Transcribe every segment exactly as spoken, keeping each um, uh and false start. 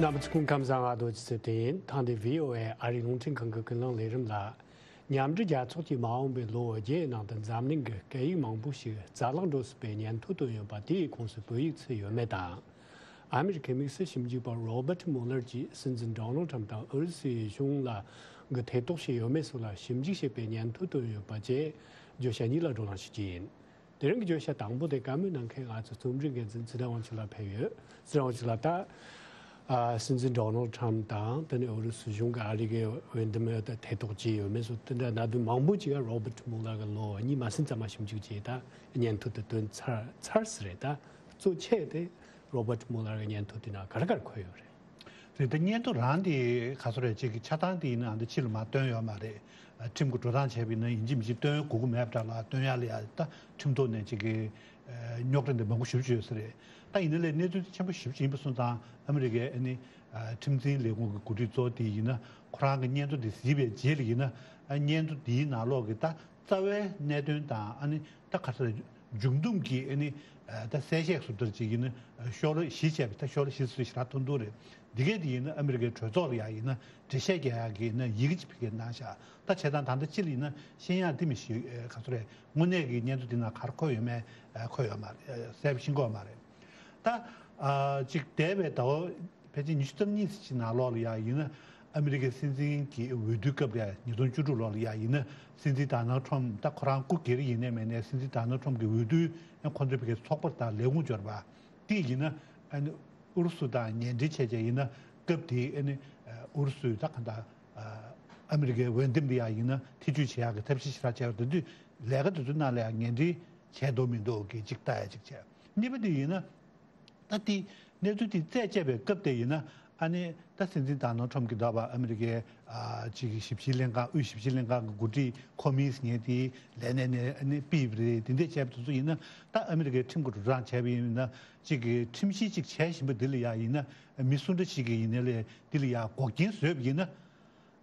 རྣམ་པ་ཚོ་སྐུ་ཁམས་བཟང་། ཨ་རྡོ་རྗེ་ཚེ་བརྟན་ཡིན། ཐེངས་འདིའི་བྷི་ཨོ་ཨེ་ཨ་རིའི་རླུང་འཕྲིན་ཁང་གི་ཀུན་གླེང་ལས་རིམ་ལ། མཉམ་འབྲེལ་རྒྱལ་ཚོགས་ཀྱིས་མ་འོངས་པའི་ལོ་བརྒྱད་ནང་དུ་འཛམ་གླིང་གི་སྐད་ཡིག་མང་པོ་ཞིག་རྩ་བརླག་འགྲོ་སྲིད་པའི་ཉེན་ཐོ་བཏོན་ཡོད་པ་དེའི་ཁོངས་སུ་བོད་ཡིག་ཚུད་ཡོད་མེད་དང་། ཨ་མི་རི་ཁའི་དམིགས་བསལ་ཞིབ་འཇུག་པ་Robert Mueller གྱིས་སྲིད་འཛིན་Donald Trump དང་ཨུ་རུ་སུའི་གཞུང་ལ་གི་ཐེ་གཏོགས་བྱས་ཡོད་མེད་སོགས་ལ་ཞིབ་འཇུག་བྱེད་པའི་ཉེན་ཐོ་བཏོན་ཡོད་པ་བཅས་བརྗོད་བྱ་གཉིས་ལ་བགྲོ་གླེང་ཞུ་རྒྱུ་ཡིན། དེ་རིང་གི་བརྗོད་བྱ་དང་པོ་དེ་བཀའ་མོལ་གནང་མཁན་ང་ཚོ་རྩོམ་སྒྲིག་འགན་འཛིན་ཚེ་བརྟན་དབང་ཕྱུག་ལགས་ཕེབས་ཡོད། ཚེ་བརྟན་དབང་ཕྱུག་ལགས། ད་ཨ་སྲིད་འཛིན་Donald Trump དང་དེ་ནས་ཨུ་རུ་སུ་གཞུང་གི་ཨ་རི་གི་འོས་འདེམས་ཐེ་གཏོགས་བྱས་ཡོད་མེད་སོགས་དེ་འདྲ་གནད་དོན་མང་པོ་ཅིག་Robert Mueller གི་ལོ་གཉིས་མ་ཟིན་ཙམ་མ་ཞིབ་འཇུག་བྱས། ད་ཉེན་ཐོ་དེ་བཏོན་ཚར་ཚར་ཟིན་རེད། ད་གཙོ་ཆེ་དེ་Robert Mueller གི་ཉེན་ཐོ་དེ་ནང་ག་རེ་ག་རེ་འཁོད་ཡོད་རེད། རེད། ད་སྙན་ཐོ་རང་དེ་ག་ཚོད་རེད། ཅིག་གི་ཆ་ཚང་དེ་ཡིན་ན་འདི་ཕྱི་ལ་མར་བཏོན་ཡོད་མ་རེད། ཁྲིམས་ཀྱི་འགྲོ་སྟངས་བྱས་པ་ཡིན་ན་ཡིན་གཅིག་མིན་གཅིག་བཏོན་དགོས་ཀྱི་མེད་པ་འདྲ་ལ། བཏོན་ཡ་ལ་ཡ་ད་ཁྲིམས་ཐོག་ནས་ཅིག་གི་རྙོག་དྲ་འདི་མང་པོ་ཞེ་པོ་ཅིག་ཡོད་ས་རེད། ད་ཡིན་ན་ལས་གནས་ཚུལ་དེ་ཆེན་པོ་ཞེ་པོ་ཅིག་ཡིན་པ་སོང་ཙང་ཨ་མི་རི་ཀའི་ཨ་ནི་ཁྲིམས་འཛིན་ལས་ཁུངས་ཀྱི་འགོ་ཁྲིད་གཙོ་བོ་དེ་ཡིན་ན་ཁོ་རང་གི་སྙན་ཐོ་དེ་གཟིགས་པའི་རྗེས་ལ་ཡིན་ན། ཨ་སྙན་ཐོ་དེའི་ནང་ལོགས་ཀྱི་ད་རྩ་བའི་གནད་དོན་དང་ཨ་ནི་ད་ག་ཚོད་འབྱུང་འདུམ་གྱི་ཨ་ནི་ད་གསལ་བཤད་སུ་ལྟར་ཅིག་ཡིན་ན་ཤོག་ལྷེ་བཞི་བྱས་པ། ད་ཤོག་ལྷེ་བཞི་ཟེར་ཞེ་དྲག་ཐུང་ཐུང་རེད། འདི་གས་དེ་ཡིན་ན་ཨ་མི་རི་ཀའི་གྲོས་ཚོགས་ལ་ཡ་ཡིན་ན་འགྲེལ་བཤད་རྒྱག་ཡག་གི་ཡིན་ན་ཡི་གེ་ཅིག་ཕ་གིར་གནང་བཞག་ད་བྱས་ཙང་ད་ལྟ་ཕྱི་ལ་ཡིན་ན་ཤེས་ཡག་དེ་མི་ཤེས། ག་ཚོད་རེད། དངོས་གནས་ཀྱི་སྙན་ཐོ་དེ་ནང་ག་རེ་འཁོད་ཡོད་མེད་འཁོད་ཡོད་མ་རེད། གསལ་པོ་ཤེས་ཀྱི་ཡོད་མ་རེད། ད་ཅིག་འདས་པའི་ཟླ་བ་ཕལ་ཆེར་ཉི་ཤུ་རྩ་གཉིས་ཅིག་ནང་ལོགས་ལ་ཡ་ཡིན་ན་ཨ་མི་རི་ཀའི་སྲིད་འཛིན་གྱི་འོས་བསྡུའི་སྐབས་ལ་ཡ་ཉིས་སྟོང་བཅུ་དྲུག་ལོ་ལ་ཡ་ཡིན་ན་སྲིད་འཛིན་Donald Trump ད་ཁོ་རང་སྐུ་སྒེར་ཡིན་ནའི་མིན་ནའི་སྲིད་འཛིན་Donald Trump གི་འོས་བསྡུ་ཁོང་ཚོའི་ཕ་གིའི་ཚོགས་པ་དང་ལས་ཁུངས་འབྱོར་པ་དེ་ཡིན་ན་ཨ་ནི་ཨུ་རུ་སུ་དང་ཉེ་འབྲེལ་བྱས་བྱས་ཡིན་ན་སྐབས་དེའི་ཨ་ནི་ཨུ་རུ་སུའི་ད་ག་འདྲ་ཨ་མི་རི་ཀའི་འོས་འདེམས་ལ་ཡ་ཡིན་ན་ཐེ་ཇུས་བྱེད་ཡག་གི་ཐབས་ཤེས་ཞེ་དྲག་བྱས་པ་དེ་དུས་ལས་ཀ་དེ་ཚོའི་ནང་ལ་ཡ་ངན་འབྲེལ་བྱས་འདུག་མི་འདུག་གི་ཅིག་ལྟ་ཡ་ཅིག་བྱས། གཉིས་པ་དེ་ཡིན་ན། ད་དེ་གནས་ཚུལ་དེ་རྩད་བཅད་པའི་སྐབས་དེ་ཡིན་ན་ཨ་ནི་ད་སྲིད་འཛིན་Donald Trump གི་འདྲ་བ་ཨ་མི་རི་ཀའི་ཨ་ཅིག་གི་ཞིབ་བཤེར་ལྷན་ཁང་དབུས་ཞིབ་བཤེར་ལྷན་ཁང་གི་འགོ་ཁྲིད་ཁོ་མིས་ངས་དེ་ལས་གནས་ནས་ཨ་ནི་ཕུད་པ་རེད། དེ་འདྲས་བྱས་པ་དེ་ཚོ་ཡིན་ན་ད་ཨ་མི་རི་ཀའི་ཁྲིམས་ཀྱི་འགྲོ་སྟངས་བྱས་པ་ཡིན་ན་ཅིག་གི་ཁྲིམས་གཞི་ཅིག་བྱས་བཞིན་པ་འདི་ལ་ཡ་ཡིན་ན་མི་སུ་འདྲ་ཞིག་གི་ཡིན་ནའི་ལས་འདི་ལ་ཡ་འགོག་རྐྱེན་བཟོས་པ་ཡིན་ན།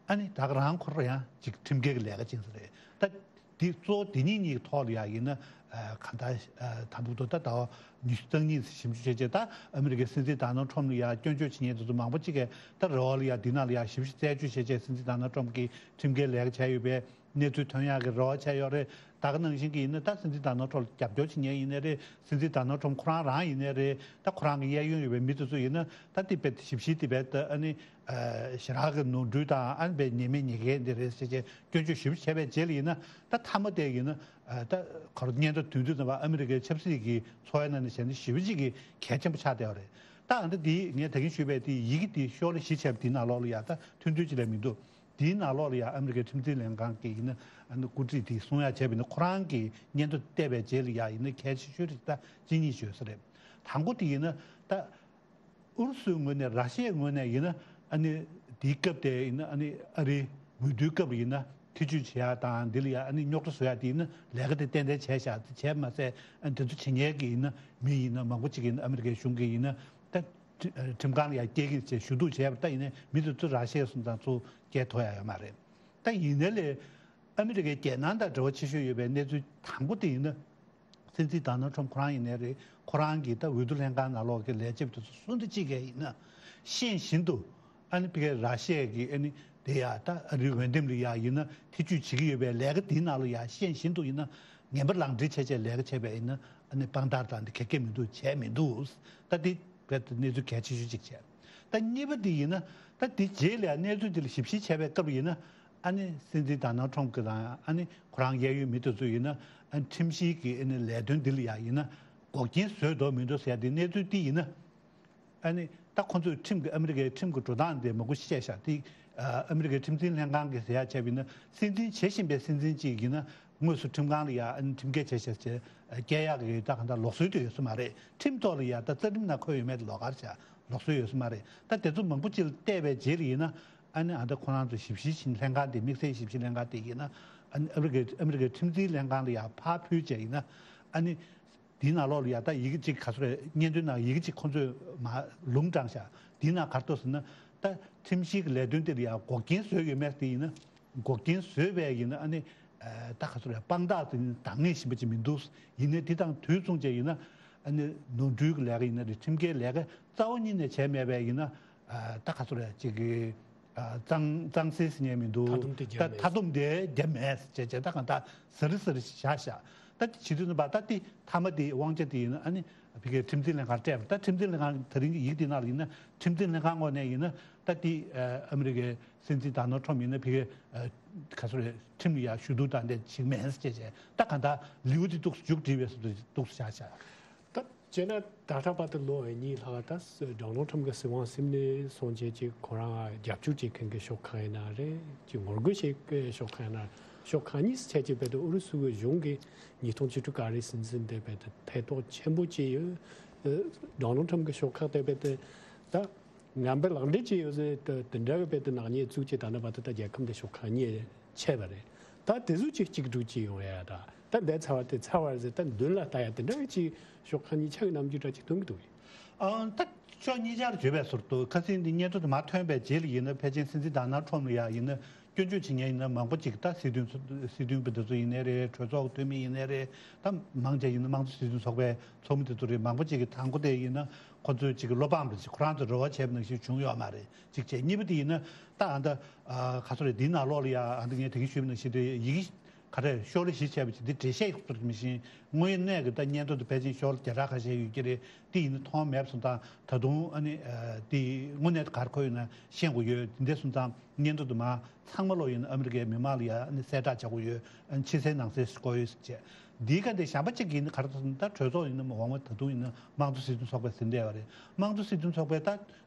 ཨ་ནི་ད་ག་རང་ཁོ་རང་ཡང་ཅིག་ཁྲིམས་འགལ་གྱི་ལས་ཀ་ཅན་ཟེར་རེད། ད་འདི་གཙོ་བོ་འདི་གཉིས་གཉིས་ཀྱི་ཐོག་ལ་ཡང་ཡིན་ན་ཨ་གང་ལྟར་ཨ་དང་པོ་ད་ལྟ་ཟླ་བ་ཉི་ཤུ་རྩ་གཉིས་ཞིབ་འཇུག་བྱས་རྗེས་ད་ཨ་མི་རི་ཀའི་སྲིད་འཛིན་Donald Trump ལ་ཡང་སྐྱོན་བརྗོད་བྱེད་མཁན་དེ་ཚོ་མང་པོ་ཅིག་གིས་ད་རེ་བ་ལ་ཡང་འདི་ནང་ལ་ཡང་ཞིབ་འཇུག་རྩད་གཅོད་བྱས་རྗེས་སྲིད་འཛིན་Donald Trump གིས་ཁྲིམས་འགལ་ལས་ཀ་བྱས་ཡོད་པའི་གནས་ཚུལ་ཐོན་ཡག་གི་རེ་བ་བྱས་ཡོད་རེད། ད་ག་ནང་བཞིན་གྱི་ཡིན་ན་ད་སྲིད་འཛིན་Donald Trump ལ་རྒྱབ་སྐྱོར་བྱེད་མཁན་ཡིན་ནའི་རེད། སྲིད་འཛིན་Donald Trump ཁོ་རང་རང་ཡིན་ནའི་རེད། ད་ཁོ་རང་གི་གཡས་གཡོན་ཡོད་པའི་མི་དེ་ཚོ་ཡིན་ན་ད་ཏི་པད་ཞིབ་བཤེར་ཏི་པད་ཨ་ནི་ཞེ་དྲག་གི་ནོར་འཁྲུལ་དང་ཨ་ནི་པད་ཉེས་མེད་ཉེས་འགེལ་འདི་རེད་ཟེར་བྱས་སྐྱོན་བརྗོད་ཞིབ་བྱས་པའི་རྗེས་ལ་ཡིན་ན་ད་མཐའ་མ་དེ་ཡིན་ན་ད་ཁོ་རང་སྙན་ཐོ་དོན་དུ་ད་ཨ་མི་རི་ཀའི་ཆབ་སྲིད་ཀྱི་འཚོ་བའི་ནང་ནས་བྱས་ན་ཞེ་པོ་ཅིག་གི་གལ་ཆེན་པོ་ཆགས་བསྡད་པ་རེད། ད་ཨ་ནི་འདི་ངས་ད་གིན་ཞུས་པའི་དེ་ཡི་གེ་དེ་ཤོག་ལྷེ་བཞི་བྱས་པ་དེའི་ནང་ལོགས་ལ་ཡ་ད་ཐུང་ཐུང་ཅིག་ལས་མི་འདུག་དེའི་ནང་ལོགས་ལ་ཡང་ཨ་མི་རི་ཀའི་ཁྲིམས་འཛིན་ལྷན་ཁང་གི་ཡིན་ན་ཨ་ནི་འགོ་ཁྲིད་དེས་གསུང་ཡ་བྱས་པ་ཡིན་ན་ཁོ་རང་གིས་སྙན་ཐོ་བལྟས་པའི་རྗེས་ལ་ཡང་ཡིན་ན་གལ་ཆེ་ཤོས་རིགས་ད་གཅིག་གཉིས་ཡོད་ས་རེད། དང་པོ་དེ་ཡིན་ན་ད་ཨུ་རུ་སུའི་ངོས་ནས་ར་ཤི་ཡའི་ངོས་ནས་ཡིན་ན་ཨ་ནི་དེའི་སྐབས་དེ་ཡིན་ན་ཨ་ནི་ཨ་རིའི་འོས་བསྡུའི་སྐབས་ལ་ཡིན་ན་ཐེ་ཇུས་བྱེད་ཡ་དང་འདི་ལ་ཡ་ཨ་ནི་རྙོག་དྲ་བཟོ་ཡ་དེ་ཡིན་ན་ལས་ཀ་དེ་ཏན་ཏན་བྱས་བཞག་དེ་བྱས་མ་ཚད་ཨ་ནི་དེ་ཚོ་བྱེད་མཁན་གྱི་ཡིན་ན་མི་ཡིན་ན་མང་པོ་ཅིག་ཡིན་ན་ཨ་མི་རི་ཀའི་གཞུང་གི་ཡིན་ན་ད། ཁྲི་ཁྲིམས་ཁང་ལ་ཡང་སྐྱེལ་གྱི་བྱས་ཞུ་གཏུག་བྱས་པ་ལྟ་ཡིན་ནའི་མི་དེ་ཚོ་ར་ཤི་ཡ་སོང་ཙང་ཚུར་སྐྱེལ་ཐུབ་ཡ་ཡོད་མ་རེད། ད་ཡིན་ནའི་ལས་ཨ་མི་རི་ཀའི་རྒྱལ་ནང་དང་འབྲེལ་བ་ཆེ་ཤོས་ཡོད་པའི་གནས་ཚུལ་དང་པོ་དེ་ཡིན་ན། སྲིད་འཛིན་Donald Trump ཁོ་རང་ཡིན་ནའི་རེད། ཁོ་རང་གིས་ད་འོས་བསྡུ་ལྷན་ཁང་ནང་ལོགས་ཀྱི་ལས་བྱེད་དེ་ཚོ་སུ་འདྲ་གཅིག་གིས་ཡིན་ན་ཤེས་བཞིན་དུ་ཨ་ནི་ཕ་གིའི་ར་ཤི་ཡ་གི་ཨ་ནི་དེ་ཡ་ད་ཨ་རིའི་འོས་འདེམས་ལ་ཡ་ཡིན་ན་ཐེ་ཇུས་བྱེད་ཀྱི་ཡོད་པའི་ལས་ཀ་དེའི་ནང་ལ་ཡ་ཤེས་བཞིན་དུ་ཡིན་ན་ངན་པ་ལག་འབྲེལ་བྱས་བྱས་ལས་ཀ་བྱས་པ་ཡིན་ན་ཨ་ནི་དཔང་རྟགས་དང་དེ་ག་གེ་མི་འདུག་བྱས་མི་འདུག་ད་དེ། དཔེ་གནས་ཚུལ་གལ་ཆེ་ཤོས་གཅིག་བྱས། ད་གཉིས་པ་འདི་ཡིན་ན་ད་འདི་རྗེས་ལ་གནས་ཚུལ་འདི་ལ་ཞིབ་བཤེར་བྱས་པའི་སྐབས་ཡིན་ན་ཨ་ནི་སྲིད་འཛིན་Donald Trump གི་དང་ཨ་ནི་ཁོ་རང་གཡས་གཡོན་མི་དེ་ཚོ་ཡིན་ན་ཨ་ནི་ཁྲིམས་བཤེར་གྱི་ཨ་ནི་ལས་དོན་འདི་ལ་ཡ་ཡིན་ན་འགོག་རྐྱེན་བཟོས་འདུག་མི་འདུག་ཟེར་ཡ་འདི་གནས་ཚུལ་འདི་ཡིན་ན་ཨ་ནི་ད་ཁོ་ཚོས་ཁྲིམས་ཀྱི་ཨ་མི་རི་ཀའི་ཁྲིམས་ཀྱི་འགྲོ་སྟངས་འདི་མང་པོ་བཤད་བཞག་འདི་ཨ་མི་རི་ཀའི་ཁྲིམས་འཛིན་ལྷན་ཁང་གི་ཟེར་ཡ་བྱས་པ་ཡིན་ན་སྲིད་འཛིན་བྱེད་བཞིན་པའི་སྲིད་འཛིན་གཅིག་ཡིན་ན། དངོས་སུ་ཁྲིམས་ཁང་ལ་ཡ་ཨ་ནི་ཁྲིམས་འགལ་བྱས་བྱས་བྱས་སྐྱེལ་ཡག་གི་ད་གང་ལྟར་ལུགས་སྲོལ་དུ་ཡོད་ས་མ་རེད། ཁྲིམས་ཐོག་ལ་ཡ་ད་རྩ་ཁྲིམས་ནང་འཁོད་ཡོད་མེད་ལོགས་ཀར་བྱས་ལུགས་སྲོལ་ཡོད་ས་མ་རེད། ད་དེ་ཚོ་མང་པོ་ཅིག་ལ་བལྟས་པའི་རྗེས་ལ་ཡིན་ན་ཨ་ནི་ཨ་ད་ཁོ་རང་ཚོ་ཞིབ་བཤེར་བྱེད་ལྷན་ཁང་དེ་དམིགས་བསལ་ཞིབ་བཤེར་ལྷན་ཁང་དེ་ཡིན་ན་ཨ་ནི་ཨ་མི་རི་ཀའི་ཨ་མི་རི་ཀའི་ཁྲིམས་འཛིན་ལྷན་ཁང་ལ་ཡ་ཕར་ཕུལ་བྱས་ཡིན་ན་ཨ་ནི་དེའི་ནང་ལོགས་ལ་ཡ་ད་ཡི་གེ་གཅིག་ག་ཚོད་རེད། སྙན་ཐོའི་ནང་ཡི་གེ་གཅིག་ཁོ་ཚོས་མ་ལུང་དྲངས་བཞག་དེའི་ནང་ག་རེ་འདུག་ཟེར་ན་ད་ཁྲིམས་བཤེར་གྱི་ལས་དོན་དེ་ལ་ཡ་འགོག་རྐྱེན་བཟོས་ཡོད་མེད་དེ་ཡིན་ན། འགོག་རྐྱེན་བཟོས་པས་ཡིན་ན་ཨ་ནི་ད་ག་ཚོད་རེད། དཔང་རྟགས་དེ་འདང་ངེས་བཞིན་པ་ཅིག་མི་འདུག་ཡིན་ནའི་དེ་དང་དུས་མཚུངས་བཅས་ཡིན་ན་ཨ་ནི་ནོར་འཁྲུལ་གྱི་ལས་ཀ་ཡིན་ན་རེད། ཁྲིམས་འགལ་ལས་ཀ་རྩ་བ་ཉིད་ནས་བྱས་མེད་པས་ཡིན་ན་ ཨ་ད་ག་ཚོད་རེད་ཅིག་གི་ཨ་གཙང་གཙང་སེལ་ཟེར་མཁན་མི་འདུག་མཐའ་སྡོམ་དེ་བརྒྱབ་ད་མེད། མཐའ་སྡོམ་དེ་བརྒྱབ་མེད་ཟེར་བྱས་བྱས་ད་གང་ལྟར་ཟུར་ཟུར་བཞག་བཞག་ད་བྱེད་དུས་ནི་བ་ད་དེ་མཐའ་མ་དེ་དབང་ཆ་དེ་ཡིན་ན་ཨ་ནི་ཕ་གིའི་ཁྲིམས་འཛིན་ལྷན་ཁང་སྤྲད་པ་ད་ཁྲིམས་འཛིན་ལྷན་ཁང་དེ་རིང་གི་ཡིག་དེ་ནང་ལ་ཡིན་ན་ཁྲིམས་འཛིན་ལྷན་ཁང་ངོས་ནས་ཡིན་ན་ད་དེ་ཨ་ཨ་མི་རི་ཀའི་སྲིད་འཛིན་ཌོ་ནལ་ཊམ་ཡིན་ན་ཕ་གིའི་ཨ་ག་ཚོད་རེད་ཁྲིམས་ལ་ཡ་ཞུ་གཏུག་དང་འདྲ་བྱེད་མེད་ཟེར་བྱས་བྱས་ད་གང་ལྟར་ལེའུ་དེ་འདུག་མཇུག་བསྒྲིལ་བའི་བཟོ་འདུག་བཞག་བཞག་ད་བྱས་ན་ད་ལྟ་བར་དུ་ལོ་གཉིས་ལྷག་ད་ཌོ་ནལ་ཊམ་གྱི་སྲིད་དབང་ཟིན་ནས་སོང་རྗེས་ཀྱི་ཁོ་རང་རྒྱབ་སྐྱོར་བྱེད་མཁན་གྱི་ཕྱོགས་ཁག་ཡིན་ན་རེད་ཀྱི་ངོ་རྒོལ་བྱེད་མཁན་ཕྱོགས་ཁག་ཡིན་ན་ཕྱོགས་ཁག་གཉིས་སུ་ཕྱེ་ཀྱི་བར་དུ་ཨུ་རུ་སུ་གི་གཞུང་གིས་ཉིས་སྟོང་བཅུ་དྲུག་ག་རེ་ཟིན་ཟིན་དེ་བར་དུ་ཐེ་གཏོགས་ཆེན་པོ་བྱས་ཡོད། ཌོ་ནལ་ཊམ་གྱི་ཕྱོགས་ཁག་དེ་བར་དུ་ད་ངན་པའི་ལག་འབྲེལ་བྱས་ཡོད་ཟེར་དེ་འདྲ་གི་བར་དུ་ནག་ཉེས་བཙུགས་ཀྱི་ད་ནི་བར་དུ་ད་རྒྱལ་ཁབ་འདི་ཕྱོགས་ཁག་གཉིས་ཆད་པ་རེད། ད་དེ་ཚོ་ཅིག་གཅིག་སྒྲིལ་གྱིས་ཡོང་ཡ་ད་ད་འདས་ཚར་བ་དེ་ཚར་བ་རེད་ཟེར་ད་མདུན་ལ་ལྟ་ཡ་དེ་འདྲ་གི་ཅིག་ཕྱོགས་ཁག་གཉིས་ཆ་གི་རྣམ་འགྱུར་འདྲ་ཅིག་སྟོན་གི་འདུག་ཨང་ད་ཕྱོགས་གཉིས་ཆར་བརྗོད་པའི་ཟུར་དུ་ཁ་སང་འདི་སྙན་ཐོ་དེ་མར་ཐོན་པའི་རྗེས་ལ་ཡིན་ན་ཕལ་ཆེར་སྲིད་འཛིན་ཌོ་ནལ་ཊམ་ལ་ཡ་ཡིན་ན་སྐྱོན་བརྗོད་བྱེད་མཁན་ཡིན་ན་མང་པོ་ཅིག་ད་སྲིད་དོན་སྲིད་དོན་པ་འདི་ཚོ་ཡིན་ནའི་རེད་གྲོས་ཚོགས་འཐུས་མི་ཡིན་ནའི་རེད་ད་མང་ཆེ་ཡིན་ན་དམངས་གཙོ་སྲིད་དོན་ཚོགས་པའི་ཚོགས་མི་དེ་ཚོ་རེད་མང་པོ་ཅིག་གིས་དང་པོ་དེ་ཡིན་ན་ཁོ་ཚོའི་ཅིག་གི་བློ་ཕམ་རེད་ཅིག་ཁོ་རང་ཚོ་རེ་བ་བྱས་པ་ནང་བཞིན་བྱུང་ཡོད་མ་རེད་ཅིག་བྱས་གཉིས་པ་དེ་ཡིན་ན་ད་ཨ་ད་ག་ཚོད་རེད་འདིའི་ནང་ལོགས་ལ་ཡ་ཨ་ད་ངས་དེ་གིན་ཞུས་པ་ནང་བཞིན་དེ་ཡི་གེ་ག་རེ་ཤོག་ལྷེ་བཞི་བྱས་པ་ཅིག་འདི་འགྲེལ་བཤད་ཚུར་མི་ཤེས་དངོས་གནས་ཀྱི་ད་སྙན་ཐོ་དེ་ཕལ་ཆེར་ཤོག་ལྷེ་བརྒྱ་ཕྲག་ཁ་ཤས་ཡོད་ཀྱི་རེད་དེ་ཡིན་ན་མཐོང་མེད་པ་སོང་ཙང་ད་དུང་ཨ་ནི་དེ་དངོས་གནས་དེ་ག་རེ་འཁོད་ཡོད་ན་ཤེས་དགོས་ཡོད་དེ་འདྲ་སོང་ཙང་སྙན་ཐོ་དེ་མ་ཚང་མ་ལོ་ཡིན་ན་ཨ་མི་རི་ཀའི་མི་མང་ལ་ཡ་ཨ་ནི་གསལ་བསྒྲགས་བྱ་དགོས་ཡོད་ཨ་ནི་ཕྱི་གསལ་ནང་གསལ་ཞིག་དགོས་ཡོད་ཟེར་བྱས་འདིའི་ཁ་འདི་གཞན་པ་གཅིག་ཡིན་ན་ག་རེ་ཟེར་ན་ད་གྲོས་ཚོགས་ཡིན་ན་འོག་མ་ད་དུང་ཡིན་ན་དམངས་གཙོ་སྲིད་དོན་ཚོགས་པའི་ཟིན་བྲིས་པ་རེད་དམངས་གཙོ་སྲིད་དོན་ཚོགས་པའི་ད་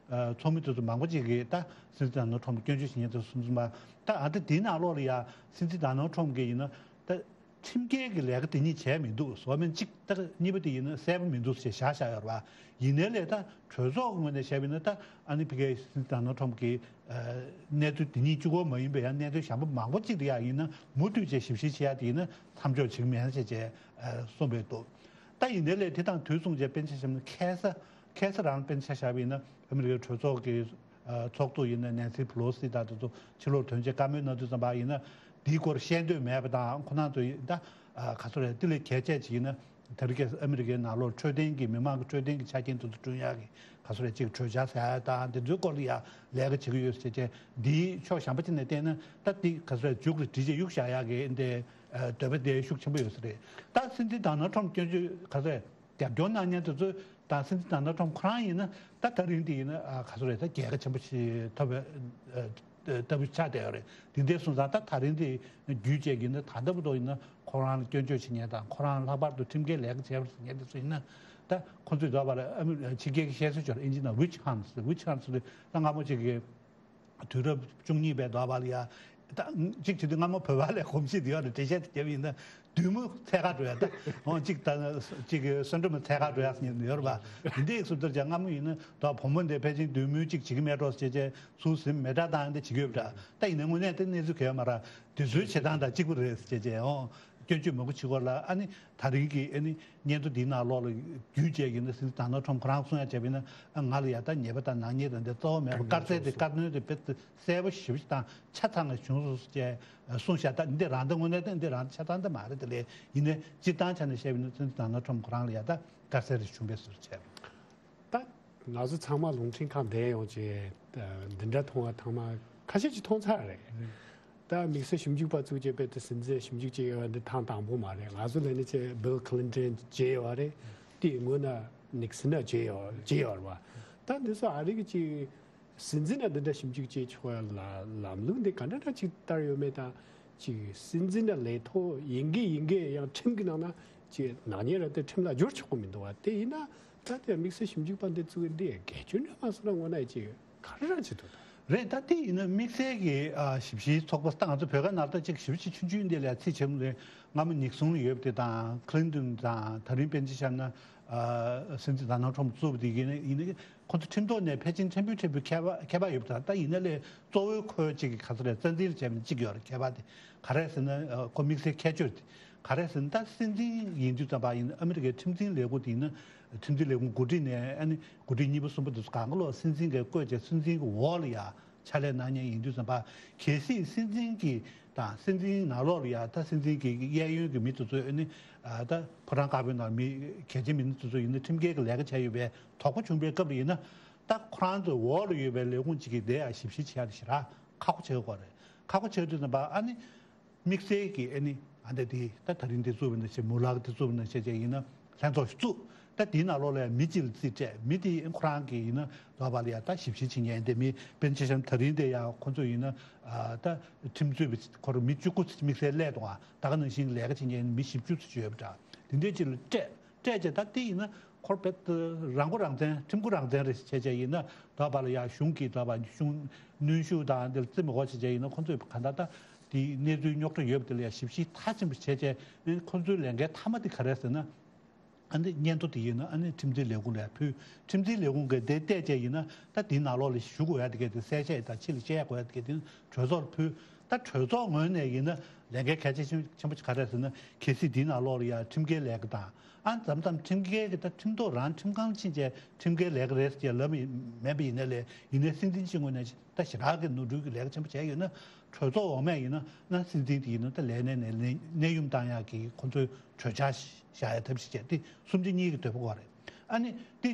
ཚོགས་མི་དེ་ཚོ་མང་པོ་ཅིག་གིས་ད་སྲིད་འཛིན་ནོ་ཁྲོམ་སྐྱོན་བརྗོད་བྱེད་མཁན་དེ་གསུམ་གསུམ་པ་ད་ཨ་ད་དེའི་ནང་ལོགས་ལ་ཡ་སྲིད་འཛིན་ནོ་ཁྲོམ་གྱི་ཡིན་ན་ད་ཁྲིམས་འགལ་གྱི་ལས་ཀ་དེ་གཉིས་བྱས་མི་འདུག་བཟོ་མིན་གཅིག་ད་གཉིས་པ་དེ་ཡིན་ན་གསལ་པོ་མི་འདུག་ཞེས་བཞག་བཞག་ཡོད་རེད་བ། ཡིན་ནའི་ལས་ད་གྲོས་ཚོགས་ཀྱི་ངོས་ནས་བཤད་པ་ཡིན་ན་ད་ཨ་ནི་ཕ་གིའི་སྲིད་འཛིན་ནོ་ཁྲོམ་གྱི་གནས་ཚུལ་དེ་གཉིས་གཅིག་པོ་མ་ཡིན་པའི་ཡང་གནས་ཚུལ་གཞན་པ་མང་པོ་ཅིག་ལ་ཡ་ཡིན་ན་མུ་མཐུད་བྱས་ཞིབ་བཤེར་བྱེད་ཡ་དེ་ཡིན་ན་མཚམས་འཇོག་བྱེད་ཀྱི་མེད་ཟེར་བྱས་གསུངས་པའི་འདུག་ད་ཡིན་ནའི་ལས་དེ་དང་དུས་མཚུངས་བྱས་དཔེར་ན་ཆ་བཞག་ན་ཁ་སང་ཁ་སང་རང་དཔེར་ན་ཆ་བཞག་པ་ཡིན་ན་ཨ་མི་རི་ཀའི་གྲོས་ཚོགས་ཀྱི་ཚོགས་གཙོ་ཡིན་ན་ནན་སི་ཕེ་ལོ་སི་དང་དེ་ཚོ་ཕྱི་ལོགས་ཐོན་རྗེས་བཀའ་མོལ་གནང་དུས་ཙམ་པ་ཡིན་ན་དེའི་སྐོར་བཤད་འདོད་མེད་པ་དང་ཁོ་རང་ཚོ་ད་ག་ཚོད་རེད་དེ་ལས་གལ་ཆེ་ཅིག་ཡིན་ན་དེ་རིང་ཨ་མི་རི་ཀའི་ནང་ལོགས་འཕྲོད་བསྟེན་གྱི་མི་མང་གི་འཕྲོད་བསྟེན་གྱི་ཆ་རྐྱེན་དེ་ཚོ་བསྐྲུན་ཡག་གི་ག་ཚོད་རེད་ཅིག་གྲོས་འཆར་ཟེར་ཡག་དང་དེ་ཚོའི་སྐོར་ལ་ཡང་ལས་ཀ་བྱེད་ཀྱི་ཡོད་ཟེར་བྱས་འདིའི་ཕྱོགས་གཞན་པ་ཅིག་ནས་བལྟས་ན་ད་དེ་ག་ཚོད་རེད་མཇུག་ལ་བསྒྲིལ་རྗེས་གཡུག་བཞག་ཡག་གི་འདི་འདོད་པ་དེ་ཤུགས་ཆེན་པོ་ཡོད་ས་རེད། ད་སྲིད་འཛིན་ཌོ་ནལ་ཁྲོམ་སྐྱོན་བརྗོད་ག་ཚོད་རེད། རྒྱབ་སྐྱོར་གནང་མཁན་དེ་ཚོས་ད་སྲིད་འཛིན་ཌོ་ནལ་ཁྲོམ་ཁོ་རང་ཡིན་ན་ད་ད་རིང་དེ་ཡིན་ན་ཨ་ག་ཚོད་རེད་ད་རྒྱལ་ཁ་ཆེན་པོ་ཞིག་ཐོབ་པའི་ལྟ་བུ་ཆགས་བསྡད་ཡོད་རེད། དེ་འདྲ་སོང་ཙང་ད་ད་རིང་དེ་བརྒྱུད་བྱས་ཀྱི་ཡིན་ན་ད་ལྟ་བུ་དོ་ཡིན་ན་ཁོ་རང་ལ་སྐྱོན་བརྗོད་བྱེད་མཁན་དང་ཁོ་རང་ལྷག་པར་དུ་ཁྲིམས་འགལ་ལས་ཀ་བྱས་པ་ཟེར་མཁན་དེ་ཚོ་ཡིན་ན་ད་ཁོ་ཚོས་འདོད་པ་ལ་ཨ་མི་ཕྱི་རྒྱལ་གྱི་བཤད་སྲོལ་ཅིག་ཡོད་རེད། ཨིན་ཇི་ནང་ཝིཆ་ཧན་ཊ་ཟེར་ཝིཆ་ཧན་ཊ་ཟེར་དུས་ད་སྔ་མོ་ཅིག་གི་དུས་རབས་བཅུ་གཉིས་པའི་འདོད་པ་ལ་ཡ། ད་གཅིག་བྱེད་དུས་སྔ་མོ་བོད་པ་ལ་གོམས་གཤིས་དེ་ཡོད་རེད། འགྲེལ་བཤད་དེ་བརྒྱབ་ཡིན་ན་བདུད་མོ་འཚོལ་ག་འགྲོ་ཡ་ད། འོ་གཅིག་ད་གཅིག་གི་གསོན་འདྲེ་མོ་འཚོལ་ག་འགྲོ་ཡ་ཟེར་མཁན་ཡོད་རེད་པ། དེ་འདྲའི་སུ་ལྟར་ཀྱང་སྔ་མོ་ཡིན་ན་ད་བུ་མོ་འདི་ཕལ་ཆེར་བདུད་མོ་གཅིག་བྱེད་ཀྱི་མེད་འགྲོ་ཟེར་བྱས་ཚུར་ཟིན་མེ་དྲག་བཏང་ཡ་འདི་བྱེད་ཀྱི་ཡོད་པ་འདྲ། ད་ཡིན་ན་དངོས་གནས་དེ་གནས་ཚུལ་ག་ཡོད་མ་རེད། དེ་ཚོའི་བྱེད་སྟངས་དང་གཅིག་པ་རེད་ཟེར་བྱས་བྱས་འོ། སྐྱོན་བརྗོད་མང་པོ་བྱེད་སྐོར་ལ་ཨ་ནི་ད་རིང་གི་ཨ་ནི་སྙན་ཐོ་འདིའི་ནང་ལོགས་ལ་བརྒྱུད་བྱས་ཡིན་ན་སྲིད་འཛིན་ཌོ་ནལ་ཁྲོམ་ཁོ་རང་གསུང་ཡ་བྱས་པ་ཡིན་ན་ཨ་ང་ལ་ཡ་ད་ཉེས་པ་དང་ནག་ཉེས་དང་འདི་གཙོ་བོ་མེད་པ་དཀར་རྩེ་དེ་བཀའ་མོལ་དེ་དཔེ་གསལ་པོ་ཞེ་པོ་ཞིག་དང་ཆ་ཚང་ནས་བྱུང་སོང་ཟེར་བྱས་གསུངས་ཤག་ད་འདི་རང་ད་དངོས་གནས་ད་འདི་རང་ཆ་ཚང་ད་མ་རེད། དེ་ལས་ཡིན་ནའི་སྤྱིར་བཏང་ཆ་ནས་བཤད་པ་ཡིན་ན་སྲིད་འཛིན་ཌོ་ནལ་ཁྲོམ་ཁོ་རང་ལ་ཡ་ད་དཀར་རྩེ་རེ་བྱུང་བས་ཟེར་བྱས། ད་ང་ཚོ་ཚང་མ་རླུང་འཕྲིན་ཁང་བསྡད་ཡོང་བྱས་འདི་འདྲ་མཐོང་བ་ཚང་མ་ཁ་ཤས་ཀྱིས་མཐོང་ཚར་རེད། ད་དམིགས་བསལ་ཞིབ་འཇུག་པ་བཙུགས་བྱས་པའི་དེ་སྲིད་འཛིན་ཞིབ་འཇུག་བྱས་ཡོད་པ་འདི་ཐེངས་དང་པོ་མ་རེད། ང་ཚོ་ལས་ནི་ཅེ་Bill Clinton་བྱས་ཡོད་རེད། དེའི་སྔོན་ན་Nixon་ལ་བྱས་ཡོད་བྱས་ཡོད་རེད་བ། ད་འདི་ཚོ་ཨ་རི་གི་ཅིག་སྲིད་འཛིན་ལ་འདི་འདྲ་ཞིབ་འཇུག་བྱས་ཆོག་ཡ་ལ་ལམ་ལུགས་འདི་ག་འདྲ་འདྲ་ཅིག་བསྟར་ཡོད་མེད་དང་། ཅིག་སྲིད་འཛིན་ལ་ལས་ཐོག་ཡིན་གི་ཡིན་གི་ཡང་ཁྲིམས་ཀྱི་ནང་ན་ཅིག་ནག་ཉེས་ར་དེ་ཁྲིམས་ལ་སྦྱོར་ཆོག་གི་མི་འདུག་བ། དེ་ཡིན་ན་ད་དེ་དམིགས་བསལ་ཞིབ་འཇུག་པ་འདི་བཙུགས་འདི་གལ་ཆེན་རེད་མ་སོང་ན་ངོ་ན་ཅིག་ག་རེ་རང་བྱེད་ཐུབ་ད། རེད་ད་དེ་ཡིན་ན་དམིགས་བསལ་གྱི་ཨ་ཞིབ་བཤེར་ཚོགས་པ་ད་ང་ཚོ་བོད་ཁ་ནང་ད་ཅིག་ཞིབ་བཤེར་ཆུང་ཆུང་འདི་ལ་ཚིག་བྱེད་མི་རེད། སྔ་མོ་ནིག་སོན་ཡོད་པ་དེ་དང་Clinton་དང་ད་རིང་པཎ་ཆེན་བཤད་ན་ཨ་སྲིད་འཛིན་ཌོ་ནལ་ཁྲོམ་བཙུགས་པ་དེ་ཡིན་ན་ཡིན་ན། ཁོ་ཚོ་ཁྲིམས་ཐོག་ནས་ཕལ་ཆེར་ཕྲན་བུ་ཕྲན་བུ་ཁྱད་པར་ཁྱད་པར་ཡོད་པ་དང་ད་ཡིན་ན་ལས་གཙོ་བོའི་ཁོའི་གཅིག་གི་ག་ཚོད་རེད་རྩ་འཛིན་བྱས་པ་ནི་གཅིག་ཡོད་རེད། ཁྱད་པར་དེ་ག་རེ་ཟེར་ན་ཁོ་དམིགས་བསལ་ཁྱད་ཆོས་དེ་ག་རེ་ཟེར་ན་ད་སྲིད་འཛིན་ཡིན་དུས་ཙམ་པ་ཡིན་ཨ་མི་རི་ཀའི་ཁྲིམས་འཛིན་ལས་ཁུངས་དེ་ཡིན་ན་ཁྲིམས་འཛིན་ལས་ཁུངས་འགོ་ཁྲིད་ནས་ཨ་ནི་འགོ་ཁྲིད་གཉིས་པ་གསུམ་པ་དེ་ཚོ་གང་ག་ལོག་སྲིད་འཛིན་གྱིས་བསྐོས་བྱས་སྲིད་འཛིན་གྱི་འོག་ལ་ཡ། ཕྱག་ལས་གནང་མཁན་ཡིན་དུས་ཙམ་པ། གལ་སྲིད་སྲིད་འཛིན་གྱི་དང་སྲིད་འཛིན་ནང་ལོགས་ལ་ཡ་ད་སྲིད་འཛིན་གྱི་གཡས་གཡོན་གྱི་མི་དེ་ཚོ་ཨ་ནི་ཨ་ད་ཕོ་བྲང་དཀར་པོའི་ནང་མི་གལ་ཆེན་མི་སྣ་དེ་ཚོ་ཡིན་ན་ཁྲིམས་འགལ་གྱི་ལས་ཀ་བྱས་ཡོད་པའི་དོགས་པ་བྱུང་པའི་སྐབས་ལ་ཡིན་ན། ད་ཁོ་རང་ཚོའི་འོག་ལ་ཡོད་པའི་ལས་ཁུངས་གཅིག་གིས་དེ་ཡང་ཞིབ་བཤེར་བྱེད་ཡ་དེ་ཞེ་དྲག་ཁག་པོ་ཆགས་ཀྱི་ཡོད་རེད། ཁག་པོ་ཆགས་དུས་ཙམ་པ་ཨ་ནི་དམིགས་བསལ་གྱི་ཨ་ནི་ཨ་འདྲ་དེ་ད་ད་རིང་དེ་བཙུགས་པ་ནང་བཞིན། མུ་ལག་དེ་བཙུགས་པ་ནང་བཞིན་བྱས་བྱས་ཡིན་ན་ལྷན་ཚོགས་ཤིག་བཙུགས། ད་དེའི་ནང་ལོགས་ལ་ཡང་མི་གཅིག་ལ་རྩིས་སྤྲད། མི་དེ་ཁོ་རང་གིས་ཡིན་ན་ལོག་པ་ལ་ཡང་ད་ཞིབ་བཤེར་བྱེད་མཁན་དེ། མི་དཔེར་ན་ཆ་བཞག་ན་ད་རིང་དེ་ཡང་ཁོ་ཚོས་ཡིན་ན་ཨ་ད་ཁྲིམས་རྩོད་པ་ཁོ་རང་མི་བཅུ་དགུ་དམིགས་བསལ་སླེབས་འདུག་ཨ། ད་ག་ནང་བཞིན་ལས་ཀ་བྱེད་མཁན་མི་བཞི་བཅུ་ཙམ་ཡོད་པ་འདྲ། དེ་འདྲའི་ཅིག་ལ་སྤྲད། སྤྲད་བྱས་ད་དེ་ཡིན་ན་ཁོར་བེད་རང་མགོ་རང་འཛིན། ཁྲིམས་མགོ་རང་འཛིན་རེད་བྱས་བྱས་ཡིན་ན། ད་བར་ལ་ཡ་གཞུང་གིས་ད་བར་གཞུང་གནོན་ཤུགས་དང་འདི་ལ་བརྩི་མི་དགོས་བྱས་བྱས་ཡིན་ན། ཁོ་ཚོས་གང་ལྟར་ད་དེའི་གནས་ཚུལ་རྙོག་དྲ་ཡོད་པ་དེ་ལ་ཡ་ཞིབ་བཤེར་མཐའ་ཕྱིན་པ་བྱས་བྱས། ཁོ་ཚོའི་ལས་འགན་མཐའ་མ་དེ་ག་རེ་ཟེར་ན། ཨ་ནི་སྙན་ཐོ་དེ་ཡིན་ན་ཨ་ནི་ཁྲིམས་འཛིན་ལས་ཁུངས་ལ་ཕུལ། ཁྲིམས་འཛིན་ལས་ཁུངས་ཀྱིས་དེ་བལྟས་བྱས་ཡིན་ན། ད་དེའི་ནང་ལོགས་ལ་ཞུ་དགོས་ཡ་དེ་གས་དེ་གསལ་བཤད་དང་ཕྱི་ལ་བཤད་དགོས་ཡ་དེ་གས་དེ་གྲོས་ཚོགས་ལ་ཕུལ། ད་གྲོས་ཚོགས་ངོས་ནས་ཡིན་ན་ལས་འགན་གལ་ཆེ་ཆེན་ཆེན་པོ་ག་རེ་ཟེར་ན། གལ་སྲིད་དེའི་ནང་ལོགས་ལ་ཡ་ཁྲིམས་འགལ་ལས་ཀ་དང་། ཨ་མཚམས་མཚམས་ཁྲིམས་འགལ་གྱི་ད་ཁྲིམས་ཐོག་རང་ཁྲིམས་ཁང་ཕྱིན་བྱས་ཁྲིམས་འགལ་ལས་ཀ་རེད་ཅེས་ལབ་མེད་པ་ཡིན་ན་ལས། ཡིན་ནའི་སྲིད་འཛིན་གྱི་ངོས་ནས་ད་ཞེ་དྲག་གི་ནོར་འཁྲུལ་གྱི་ལས་ཀ་ཆེན་པོ་བྱས་ཡོད་ན། གྲོས་ཚོགས་འོག་མས་ཡིན་ན་ན་སྲིད་འཛིན་དེ་ཡིན་ན་ད་ལས་གནས་ནས་གནས་གནས་དབྱུང་བཏང་ཡག་གི་ཁོ་ཚོའི་གྲོས་འཆར་བཞག་ཡ་ཐབས་ཤེས་བྱས། དེ་གསུམ་ཆ་གཉིས་ཀྱི་འདོད་པ་དགོས་རེད། ཨ་ནི་དེ་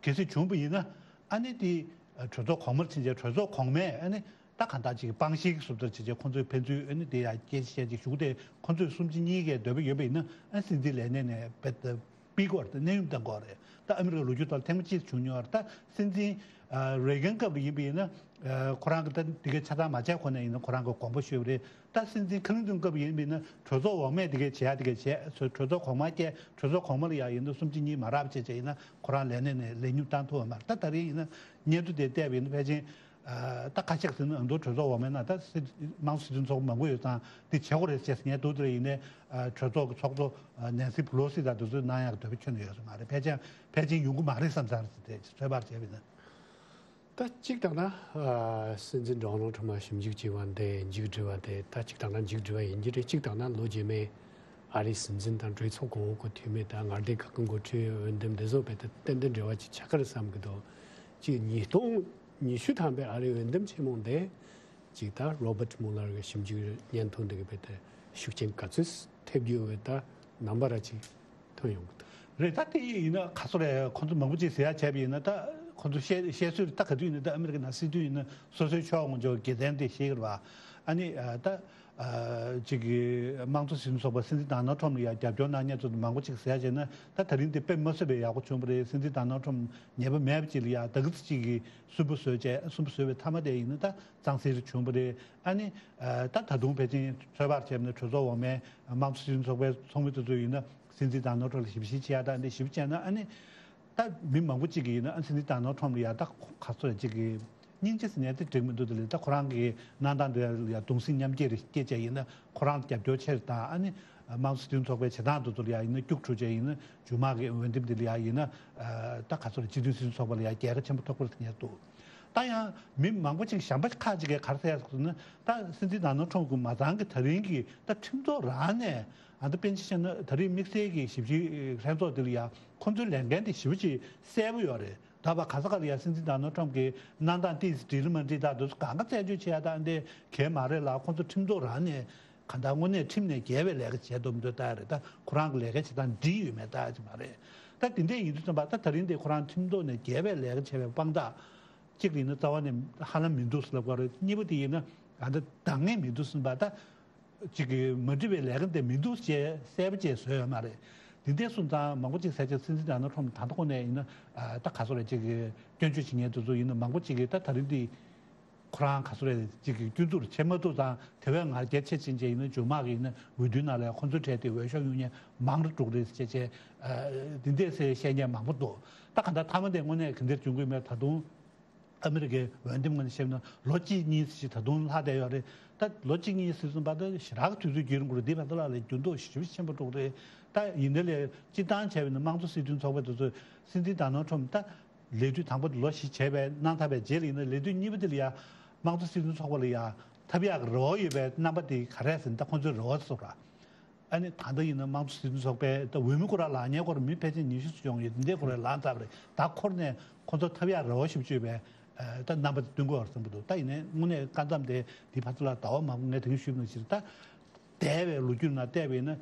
གལ་སྲིད་བྱུང་བ་ཡིན་ན། ཨ་ནི་དེ་གྲོས་ཚོགས་གོང་མར་ཕྱིན་བྱས་གྲོས་ཚོགས་གོང་མས་ཨ་ནི་ད་གང་ལྟར་ཅིག་དཔང་ཤེད་ཀྱི་བཟོ་ལྟར་བྱས་བྱས་ཁོ་ཚོས་ཕན་ཚུན་ཨ་ནི་དེ་ཡ་སྐད་ཆ་བཤད་ཅིག་ཞུ་གི། དེ་ཁོ་ཚོས་གསུམ་ཆ་གཉིས་ཀའི་འདོད་པ་ཡོད་པ་ཡིན་ན། ཨ་སྲིད་འཛིན་ལས་གནས་ནས་བེད་ཕུད་དགོས་རེད། གནས་དབྱུང་བཏང་དགོས་རེད། ད་ཨ་མི་རི་ཀ་ལོ་རྒྱུས་ཐོག་ཐེངས་མ་གཅིག་བྱུང་མྱོང་བ་རེད། ད་སྲིད་འཛིན་ཨ་རེ་གན་སྐབས་ལ་ཡིན་པ་ཡིན་ན། ཨ་ཁོ་རང་གི་ད་དེ་གའི་ཆ་ཚང་མ་བྱས་ཁོ་ནས་ཡིན་ན་ཁོ་རང་གི་དགོངས་པ་ཞུས་པ་རེད། ད་སྲིད་འཛིན་ཁ་ལིན་ཏོན་སྐབས་ཡིན་པ་ཡིན་ན་གྲོས་ཚོགས་འོག་མས་དེ་གའི་བྱེད་ཡ་དེ་གའི་བྱས། གྲོས་ཚོགས་གོང་མ་བསྐྱལ། གྲོས་ཚོགས་གོང་མ་ལ་ཡ་ཡིན་ན་གསུམ་ཆ་གཉིས་མ་རག་པ་བྱས་བྱས་ཡིན་ན་ཁོ་རང་ལས་གནས་ནས་ལས་དབྱུང་བཏང་ཐུབ་པ་མ་རེད། ད་ད་རེས་ཡིན་ན་སྙན་ཐོ་དེ་བལྟས་པ་ཡིན་ན་ཕལ་ཆེར། ཨ་ད་ཁ་ཤས་ཟེར་ན་ཨ་མདོ་གྲོས་ཚོགས་འོག་མའི་ནང་ད་སྲིད་དམངས་གཙོ་སྲིད་དོན་ཚོགས་པ་མང་པོ་ཡོད་ཙང་དེ་བྱེད་དགོས་རེད་ཅེས་ངས་འདུག་དེ་ཡིན་ནའི་ཨ་གྲོས་ཚོགས་ཀྱི་ཚོགས་གཙོ་ཨ་ནན་སི་པེ་ལོ་སི་དང་དེ་ཚོས་གནང་ཡག་གི་འདོད་པ་ཁྱོན་ནས་ཡོད་ས་མ་རེད། ཕལ་ཆེར་ཕལ་ཆེར་ཡོང་གི་མ་རེད་བསམ་ཚར་ཟེར། དེ་ཚོད་དཔག་བྱས་པ་ཡིན་ན། ད་གཅིག་བཏང་ན་ཨ་སྲིད་འཛིན་ཌོ་ནལ་ཊམ་ལ་ཞིབ་འཇུག་བྱས་པ་འདི་མཇུག་སྒྲིལ་བ་དེ། ད་གཅིག་བཏང་ན་མཇུག་སྒྲིལ་བ་ཡིན་གྱི་རེད། གཅིག་བཏང་ན་ལོ་རྗེས་མའི་ཨ་རིའི་སྲིད་འཛིན་དང་གྲོས་ཚོགས་གོང་འོག་གི་འཐུས་མི་དང་མངའ་སྡེ་ཁག་གི་འགོ་ཁྲིད་འོས་འདེམས་འདི་ཚོ་བས་ཏན་ཏན་འབྲེལ་བ་ཅིག་ཆགས་ཀྱི་རེད་བསམ་གྱི་འདུག་ཅིག་ཉིས་སྟོང་ཉི་ཤུ་ཐམ་པའི་ཨ་རིའི་འོས་འདེམས་ཆེན་མོ་འདི་ཅིག་ད་རོ་བར་ཊི་མུ་ལར་གྱི་ཞིབ་འཇུག་སྙན་ཐོ་འདི་གི་བས་ཏེ་ཤུགས་རྐྱེན་ག་ཚོད་ཐེབས་རྒྱུ་ཡོད་པའི་ད་རྣམ་པ་ར་ཅིག་ཐོན་ཡོང་གི་འདུག་རེད། ད་དེ་ཡིན་ན་ག་ཚོད་རེད། ཁོང་ཚོ་མང་པོ་ཅིག་ཟེར་ཡ་བྱས་པ་ཡིན་ན། ད་ཁོང་ཚོ་བཤད་བཤད་སྲོལ་ད་ག་དུས་ཡིན་ན། ད་ཨ་མི་རི་ཀའི་ནང་སྲིད་དོན་ཡིན་ན་སོ་སོའི་ཕྱོགས་ངོ་ཅོག་དགེ་མཚན་དེ་ཤེས་ཀྱི་རེད་བ། ཨ་ནི་ཨ་ད་ཨ་ཅིག་གི་དམངས་གཙོ་སྲིད་དོན་ཚོགས་པ་སྲིད་འཛིན་ཌོ་ནལ་ཊམ་ལ་ཡ་རྒྱབ་སྐྱོར་གནང་མཁན་ཚོ་མང་པོ་ཅིག་ཟེར་ཡ་བྱས་ན། ད་ད་རིང་དེ་དཔེ་མ་སྲིད་པའི་ཡག་པོ་བྱུང་བ་རེད། སྲིད་འཛིན་ཌོ་ནལ་ཊམ་ཉེས་པ་མེད་པ་ཅིག་ལ་ཡ་ད་གི་ཙམ་ཅིག་གི་སུན་པོ་བཟོས་བྱས། སུན་པོ་བཟོས་པའི་མཐའ་མ་དེ་ཡིན་ན་ད་གཙང་སེལ་བྱུང་བ་རེད། ཨ་ནི་ཨ་ད་ད་དུང་ཕལ་ཆེར་ཚོད་དཔག་བྱས་ན་གྲོས་ཚོགས་འོག་མའི་དམངས་གཙོ་སྲིད་དོན་ཚོགས་པའི་ཚོགས་མི་དེ་ཚོ་ཡིན་ན་སྲིད་འཛིན་ཌོ་ནལ་ཊམ་ལ་ཞིབ་བཤེར་བྱེད་ཡ་དང་འདི་ཞིབ་བྱས་ན། ཨ་ནི་ད་མི་མང་པོ་ཅིག་གིས་ཡིན་ན་ཨ་སྲིད་འཛིན་ཌོ་ནལ་ཊམ་ལ་ཡ་ད་ཁ་ཚོད་ཅིག་གི་སྙིང་རྗེ་ཟེར་ནས་དེ་འགྲིག་མི་འདུག་དེ་ལས་ད་ཁོ་རང་གི་གནང་སྟངས་དེ་ལ་ཡ་གདུང་སེམས་མཉམ་སྐྱེད་རེ་སྐྱེད་བྱས་ཡིན་ན་ཁོ་རང་རྒྱབ་སྐྱོར་ཆེ་རུ་དང་། ཨ་ནི་དམངས་གཙོ་སྲིད་དོན་ཚོགས་པའི་བྱེད་སྟངས་དེ་ཚོ་ལ་ཡ་ཡིན་ན་སྐྱུག་བྲོ་བྱས་ཡིན་ན། མཇུག་མ་གི་འོས་འདེམས་དེ་ལ་ཡ་ཡིན་ན་ཨ་ད་ག་ཚོད་རེད། སྤྱི་མཐུན་སྲིད་དོན་ཚོགས་པ་ལ་ཡ་རྒྱལ་ཁ་ཆེན་པོ་ཐོབ་ཀྱི་རེད་ཟེར་ནས་འདུག་ད་ཡང་མི་མང་པོ་ཅིག་གཞན་པ་ཁག་ཅིག་གིས་ག་རེ་ཟེར་ཡ་ཟེར་ན། ད་སྲིད་འཛིན་ཌོ་ནལ་ཊམ་གྱི་མ་ཚང་གི་ད་རིང་གི་ད་ཁྲིམས་ཐོག་རང་ནས་ཨ་ད་དཔེར་ན་ཆ་བཞག་ན་ད་རིང་དམིགས་བསལ་གྱི་ཞིབ་བཤེར་ལྷན་ཚོགས་དེ་ལ་ཡ་ཁོང་ཚོའི་ལས་འགན་དེ་ཞེ་པོ་ཅིག་གསལ་པོ་ཡོད་རེད། ད་བར་ག་ས་ག་ལ་ཡ་སྲིད་འཛིན་ཌོ་ནལ་ཊམ་གྱི་གནང་སྟངས་ཏོག་ཙམ་འགྲིག་རེད་མ་འགྲིག་ད་དུ་གང་ག་རྩད་གཅོད་བྱེད་ཡ་ད་འདི་གལ་མ་རེད་ལ། ཁོང་ཚོ་ཁྲིམས་ཐོག་རང་ནས་གང་ལྟར་དངོས་གནས་ཁྲིམས་ནས་འགལ་བའི་ལས་ཀ་བྱས་འདུག་མི་འདུག་ལྟ་ཡ་རེད། ད་ཁོ་རང་གི་ལས་ཀ་བྱེད་སྟངས་འགྲིག་ཡོད་མེད་ལྟ་ཡ་ཅིག་མ་རེད། ད་དེ་འདྲས་ཡིན་དུས་ཙམ་པ་ད་ད་རིང་འདི་ཁོ་རང་ཁྲིམས་ཐོག་ནས་འགལ་བའི་ལས་ཀ་བྱས་པའི་དཔང་རྟགས་གཅིག་ཡིན་ན་རྩ་བ་ནས་ཧ་ལམ་མི་འདུག་ཟེར་ལབ་དགོས་རེད། གཉིས་པ་དེ་ཡིན་ན་ཨ་ད་འདང་ངེས་མི་འདུག་ཟེར་བ་ད། ཅིག་གིས་མ་འགྲིག་པའི་ལས་ཀ་འདི་མི་འདུག་ཅེས་གསལ་པོ་བྱས་བཟོས་ཡོད་མ་རེད། འདི་འདྲའི་སོང་ཙང་མང་པོ་ཅིག་ཟེར་ཅིག་སྲིད་འཛིན་ཌོ་ནལ་ཊམ་ད་ལྟ་ཁོ་ནས་ཡིན་ན་ཨ་ད་ག་ཚོད་རེད། ཅིག་གིས་སྐྱོན་བརྗོད་བྱེད་མཁན་དེ་ཚོ་ཡིན་ན་མང་པོ་ཅིག་གིས་ད་ད་རིང་འདི་ཁོ་རང་ག་ཚོད་རེད། ཅིག་གིས་སྐྱོན་འཛུགས་བྱེད་མ་ཐུབ་ཙང་དེ་བས་ང་རྒྱལ་ཆེ་ཕྱིན་ཅིག་ཡིན་ན་མཇུག་མ་གི་ཡིན་ན་འོས་བསྡུའི་ནང་ལ་ཁོ་ཚོའི་གྲས་དེ་འོས་ཤོག་གཡུག་མཁན་མང་རུ་འགྲོ་གི་རེད་ཅེས་བྱས། ཨ་འདི་འདྲས་ཟེར་བཤད་མཁན་མང་པོ་འདུག་ད་ག་འདྲ་མཐའ་མ་དེ་དངོས་གནས་ག་འདྲས་འབྱུང་གི་མེད། ད་དུང་ཨ་མི་རི་ཀའི་འོས་འདེམས་ངོས་ནས་བཤད་ན་ལོ་གཅིག་གཉིས་ཞིག་ད་དུང་ལྷག་བསྡད་ཡོད་རེད། ད་ལོ་གཅིག་གཉིས་ཟེར་སོང་བར་དུ་ཞེ་དྲག་དུས་ཚོད་རྒྱུན་རིང་པོ་རེད། འདི་བར་དུ་ལ་ལས་འགྱུར་ལྡོག་ཞེ་པོ་ཆེན་པོ་འགྲོ་གི་རེད། ད་ཡིན་ནའི་ལས་སྤྱིར་བཏང་བྱས་པ་ཡིན་ན་དམངས་གཙོ་སྲིད་དོན་ཚོགས་པ་དེ་ཚོས་སྲིད་འཛིན་ཌོ་ནལ་ཊམ་ད་ལས་དུས་དང་པོ་དེ་ལོ་བཞི་བྱས་པའི་གནང་ཐབས་པའི་རྗེས་ལ་ཡིན་ན་ལས་དུས་གཉིས་པ་དེ་ལ་ཡ་དམངས་གཙོ་སྲིད་དོན་ཚོགས་པ་ལ་ཡ་ཐབས་ཡག་གི་རེ་བ་ཡོད་པའི་རྣམ་པ་དེ་ག་རེ་ཟེར་ན་ད་ཁོང་ཚོའི་རེ་བ་སོགས་ར། ཨ་ནི་ད་ལྟ་ཡིན་ན་དམངས་གཙོ་སྲིད་དོན་ཚོགས་པའི་ད་འོས་མི་ཁོ་རང་ལངས་མཁན་ཁོ་རང་མི་ཕལ་ཆེར་ཉི་ཤུ་ཙམ་ཡོང་ཡོད། འདི་འདྲས་ཁོ་རང་ལངས་ཚར་བ་རེད། ད་འཁོར་ནས་ཁོ་ཚོ་ཐབས་ཡག་རེ་བ་ཞིག་བཅོལ་བའི་ད་རྣམ་པ་དེ་སྟོན་གྱི་ཡོད་རེད་བསམ་གྱི་འདུག་ད་ཡིན་ནའི་དངོས་གནས་སྐབས་མཚམས་དེ་འདི་ཕར་ཚུར་ལ་ཟླ་བ་མང་པོ་ངས་དེ་རིང་ཞུས་པ་ནང་བཞིན་ད་འདས་པའི་ལོ་རྒྱུས་ནང་བལྟས་པ་ཡིན་ན་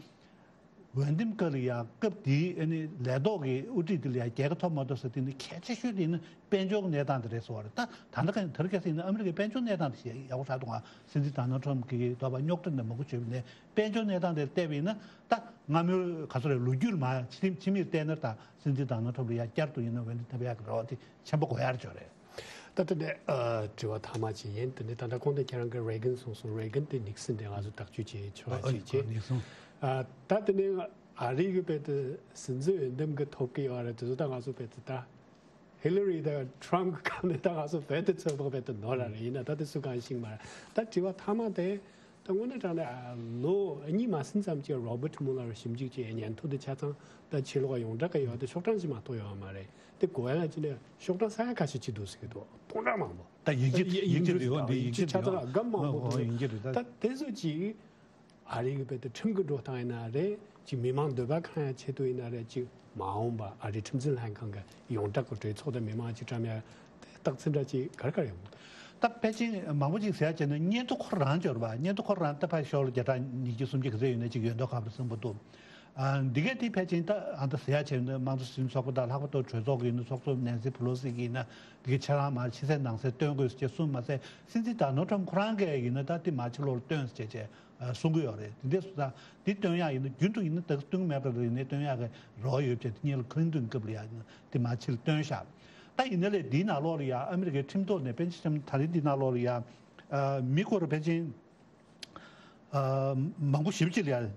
འོས་འདེམས་སྐབས་ལ་ཡང་སྐབས་དེའི་ཨ་ནི་ལས་ཐོག་གི་དབུ་ཁྲིད་དེ་ལ་ཡང་རྒྱལ་ཁ་ཐོབ་མ་ཐོབ་ཟེར་དེ་ནི་གལ་ཆེ་ཤོས་དེ་ནི་དཔལ་འབྱོར་གྱི་གནས་སྟངས་དེ་རེད་ཟེར་བ་རེད། ད་ད་ལྟ་ག་ནི་དེ་རིང་ཁ་སང་ཡིན་ན་ཨ་མི་རི་ཀའི་དཔལ་འབྱོར་གནས་སྟངས་དེ་ཞེ་ཡག་པོ་ཧྲག་འདུག་ང་། སྲིད་འཛིན་ཌོ་ནལ་ཊམ་གྱིས་དོགས་པ་རྙོག་དྲ་འདི་མང་པོ་བྱས་པ་ནས་དཔལ་འབྱོར་གནས་སྟངས་དེར་བལྟས་པ་ཡིན་ན་ད་སྔ་མོའི་ག་ཚོད་རེད། ལོ་རྒྱུས་ལ་མ་ཕྱི་ཕྱི་མིར་བལྟས་ན་ད་སྲིད་འཛིན་ཌོ་ནལ་ཊམ་ལ་ཡང་བསྐྱར་དུ་ཡིན་ན་འོས་འདེམས་ཐོབ་ཡག་གི་རེ་བ་དེ་ཆེན་པོ་དགོས་ཡག་ཅིག་རེད། ད་དེ་ནས་ཨ་དྲི་བ་མཐའ་མ་ཅིག་ཡིན། དེ་ནས་ད་ལྟ་གོང་དུ་ཁྱེད་རང་གིས་རེ་གན་གསུངས་སོང་། རེ་གན་དེ་ནིག་སན་དེ་ང་ཚོ་ཐག་གཅོད་བྱས་ཆོག་ཨ་ཅིག་བྱས། ནིག་སན། ཨ་ད་དེ་ནས་ཨ་རི་གི་བོད་དུ་སྲིད་འཛིན་འོས་འདེམས་གི་ཐོབ་གི་ཡོད་རེད། དེ་ཚོ་ད་ང་ཚོ་བོད་དུ་ད་ཧི་ལ་རི་དང་ཊམ་གི་སྐབས་ནས་ད་ང་ཚོ་བོད་དུ་ཚོད་དཔག་བོད་དུ་ནོར་ལ་རེད། ཡིན་ན་ད་དེ་སུ་གང་ཤེས་མ་རེད། ད་དྲི་བ་མཐའ་མ་དེ། ད་དངོས་གནས་དྲང་གནས་ཨ་ལོ་གཉིས་མ་ཟིན་ཙམ་གྱི་རོ་བར་ཊི་མུ་ལར་ཞིབ་འཇུག་བྱས་སྙན་ཐོ་དེ་ཆ་ཚང་ད་ཕྱི་ལོགས་ཡོངས་གྲགས་ཀྱི་ཡོད་དེ་ཤོག་གྲངས་ཤིག་མ་གཏོགས་ཡོད་མ་རེད། དེ་གོ་ཡ་ལ་ཅི་ནས་ཤོག་གྲངས་ས་ཡ་ཁ་ཤས་ཅིག་འདུག་ཟེར་གི་འདུག་སྟོང་ཕྲག་མང་པོ། ད་ཡིག་ཆ་ཡིག་ཡིག་ཆ་ཆ་ཡོད་འདི་ཡིག་ཆ་ཆ་ཚང་ལ་སྒམ་མང་པོ་འདུག་ཡིག་ཆ་རེད། ད་ད་དེ་ཚོ་ཅིག་ཨ་རི་གི་བོད་དུ་ཁྲིམས་ཀྱི་འགྲོ་སྟངས་ཡིན་ན་རེད། ཅིག་མི་མང་འདོད་པ་ཁེངས་ཡ་ཆེད་དུ་ཡིན་ན་རེད། ཅིག་མ་འོངས་པ་ཨ་རིའི་ཁྲིམས་འཛིན་ལྷན་ཁང་གི་ཡོངས་གྲགས་ཀྱི་གྲོས་ཚོགས་དང་མི་མང་ཅིག་བཀྲམ་ཡ་རྟགས་མཚན་འདྲ་ཅིག་ག་རེ་ག་རེ་ཡོང་གི་འདུག་ད་ཕལ་ཆེར་མང་པོ་ཅིག་ཟེར་ཡ་བྱས་ན་སྙན་ཐོ་ཁོ་རང་འབྱོར་བ། སྙན་ཐོ་ཁོ་རང་ད་ཕར་ཤོག་ལ་བརྒྱ་ཕྲག་ཉིས་བརྒྱ་སུམ་བརྒྱ་ག་ཚོད་ཡོད་ན་ཅིག་ཡོད་མདོག་ཁ་པོ་བཟང་པོ་འདུག་ཨ་འདི་གས་དེ་ཕལ་ཆེར་ད་ཨ་ད་ཟེར་ཡ་བྱས་ན་དམངས་གཙོ་སྲིད་གཞུང་ཚོགས་པ་དང་ལྷག་པར་དུ་གྲོས་ཚོགས་ཀྱི་ཡིན་ན་ཚོགས་གཙོ་ནེན་སི་ཕེ་ལོ་སི་གིས་ཡིན་ན་འདི་གས་ཁྱེད་རང་མར་ཕྱི་གསལ་ནང་གསལ་སྟོན་དགོས་ཟེར་གསུངས་མ་ཟད་སྲིད་འཛིན་ཌོ་ནལ་ཊམ་ཁོ་རང་གིས་ཡིན་ན་ད་དེ་མར་ཕྱི་ལོགས་ལ་སྟོན་ཟེར་བྱས། ཨ་གསུང་གི་ཡོད་རེད། དེ་འདྲས་སུ་ད་འདི་སྟོན་ཡག་ཡིན་ན་རྒྱུན་དུ་ཡིན་ན་ད་སྟོན་མེད་པ་རེད། ཡིན་ནའི་སྟོན་ཡག་གི་རོགས་ཡོད་བྱས་དེ་སྔོན་ལ་ཁི་ལིན་ཏོན་སྐབས་ལ་ཡང་དེ་མར་ཕྱིར་བཏོན་བཞག་ད་ཡིན་ན་ལས་འདིའི་ནང་ལོགས་ལ་ཡང་ཨ་མི་རི་ཀའི་ཁྲིམས་ཐོག་ནས་དཔེར་ན་ཆ་བཞག་ན་ད་རེས་འདི་ནང་ལོགས་ལ་ཡང་ཨ་མི་སྐོར་ཕལ་ཆེར་ཨ་མང་པོ་ཞེ་པོ་ཅིག་ལ་ཡང་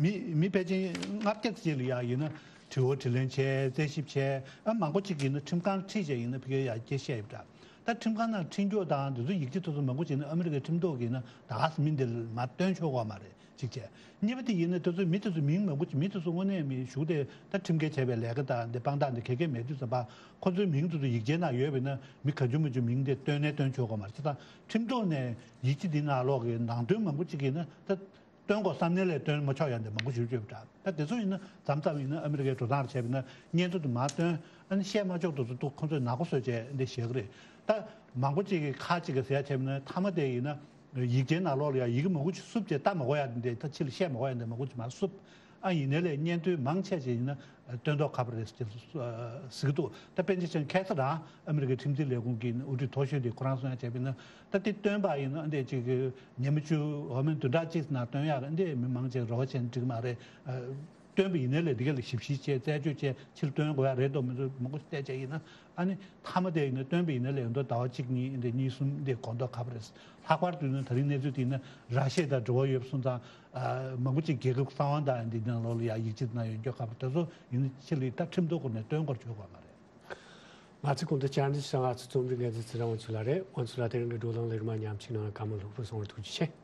མི་མི་ཕལ་ཆེར་ལྔ་བརྒྱ་ཅིག་ལ་ཡང་ཡིན་ན་དྲི་བ་དྲིས་ལན་བྱས། རྩད་ཞིབ་བྱས། ཨ་མང་པོ་ཅིག་གིས་ཡིན་ན་ཁྲིམས་ཁང་ཁྲིད་བྱས་ཡིན་ན་ཕ་གིར་ཡང་སྐད་བཤད་ཡོད་པ་འདྲ། ད་ཁྲིམས་ཁང་ནང་ཁྲིད་རྒྱུ་དང་དེ་ཚོ་ཡིག་ཆ་དེ་ཚོ་མང་པོ་བྱས་ན་ཨ་མི་རི་ཀའི་ཁྲིམས་ཐོག་གིས་ན་ད་ག་སེ་མི་འདི་ལ་མར་སྟོན་ཆོག་གི་མ་རེད་གཅིག་བྱས། གཉིས་པ་དེ་ཡིན་ན་དེ་ཚོ་མི་དེ་ཚོ་མིང་མང་པོ་ཅིག་མི་དེ་ཚོ་དངོས་གནས་མི་ཞུགས་ཏེ་ད་ཁྲིམས་འགལ་བྱས་པའི་ལས་ཀ་དང་འདི་དཔང་རྟགས་འདི་ག་གེ་མེད་དུས་ཙམ་པ་ཁོ་ཚོའི་མིང་དེ་ཚོ་ཡིག་ཆའི་ནང་ཡོད་པས་ན་མི་གང་བྱུང་མང་བྱུང་མིང་དེ་སྟོན་ནས་སྟོན་ཆོག་གི་མ་རེད། བྱས་ཙང་ཁྲིམས་ཐོག་ནས་ཡིག་ཆ་འདི་ནང་ལོགས་ཀྱི་ནང་དོན་མང་པོ་ཅིག་གིས་ན་ད། སྟོན་དགོས་བསམ་ནས་ལས་སྟོན་མ་ཆོག་ཡ་འདི་མང་པོ་ཞིག་ཡོད་པ་འདྲ། ད་དེ་ཚོ་ཡིན་ན་མཚམས་མཚམས་ཡིན་ན་ཨ་མི་རི་ཀའི་འགྲོ་སྟངས་བྱས་པ་ན་སྙན་ཐོ་དེ་མར་སྟོན། ཨ་ནི་བཤད་མ་ཆོག་དེ་ཚོ་འདུག་ཁོ་ཚོས་ནག་པོ་བཟོས་བྱས་འདི་བཤད་གི་རེད། ད་མང་པོ་ཅིག་གིས་ཁ་ཅིག་གིས་ཟེར་ཡ་བྱས་པ་ན་མཐའ་མ་དེ་ཡིན་ན་ཡིག་ཆའི་ནང་ལོགས་ལ་ཡ་ཡི་གེ་མང་པོ་ཅིག་བསུབ་བྱས་ལྟ་མ་དགོས་ཡ་འདི་ད་ཕྱི་ལ་བཤད་མ་དགོས་ཡ་འདི་མང་པོ་ཅིག་མར་བསུབ། ཨ་ཡིན་ནའི་ལས་སྙན་ཐོའི་མང་ཆེ་ཅིག་ཡིན་ན། སྟོན་ཐོག་ཁ་པར་རེད་ཟེར་གྱི་འདུག་ད་དཔེར་ན་ཆ་བཞག་ན་ཁ་སང་རང་ཨ་མི་རི་ཀའི་ཁྲིམས་འཛིན་ལས་ཁུངས་ཀྱི་དབུ་ཁྲིད་མཐོ་ཤོས་དེ་ཁོ་རང་གསུང་ཡ་བྱས་པ་ཡིན་ན་ད་དེ་སྟོན་པ་ཡིན་ན་འདི་ཅིག་ཉི་མ་བཅུ་འོ་མ་བདུན་ཕྲག་གཅིག་ནང་སྟོན་ཡག་འདི་མི་མང་ཆེ་རོགས་བྱས་ན་འགྲིག་མ་རེད། སྟོན་པ་ཡིན་ནའི་ལས་འདི་ག་ལ་ཞིབ་བཤེར་བྱས་རྩད་གཅོད་བྱས་ཕྱིར་སྟོན་དགོས་ཡ་རེད་འདུག་མི་འདུག་མང་པོ་བལྟས་བྱས་ཡིན་ན་ཨ་ནི་མཐའ་མ་དེ་ཡིན་ན་སྟོན་པ་ཡིན་ནའི་ལས་འདུག་ཟླ་བ་གཅིག་གཉིས་འདི་གཉིས་གསུམ་འདི་གོ་མདོག་ཁ་པར་རེད། ལྷག་པར་དུ་ཡིན་ན་ད་རིང་གནས་ཚུལ་དེ་ཡིན་ན་ར་ཤི་ཡ་དང་འབྲེལ་བ་ཡོད་པ་སོང་ཙང་། མང་པོ་ཅིག་རྒྱལ་ཁབ་གསང་བ་དང་འདི་ནང་ལོགས་ལ་ཡང་ཡིག་ཆ་ནང་ཡོད་མཁན་ཁག་པོ་དེ་ཚོ་ཡིན་ཕྱི་ལ་ད་ཁྲིམས་ཐོག་སྐོར་ནས་སྟོན་དགོས་བྱུང་བ་མ་རེད། ང་ཚོས་གོང་དུ་བཅར་འདྲི་ཞུ་ང་ཚོ་རྩོམ་སྒྲིག་འགན་འཛིན་ཚེ་རིང་དབང་ཕྱུག་ལགས་རེད། དབང་ཕྱུག་ལགས་དེ་རིང་གི་བགྲོ་གླེང་ལས་རིམ་མཉམ་ཞུགས་གནང་བར་བཀའ་མོལ་ལྷུག་པོ་གསུང་བར་ཐུགས་རྗེ་ཆེ།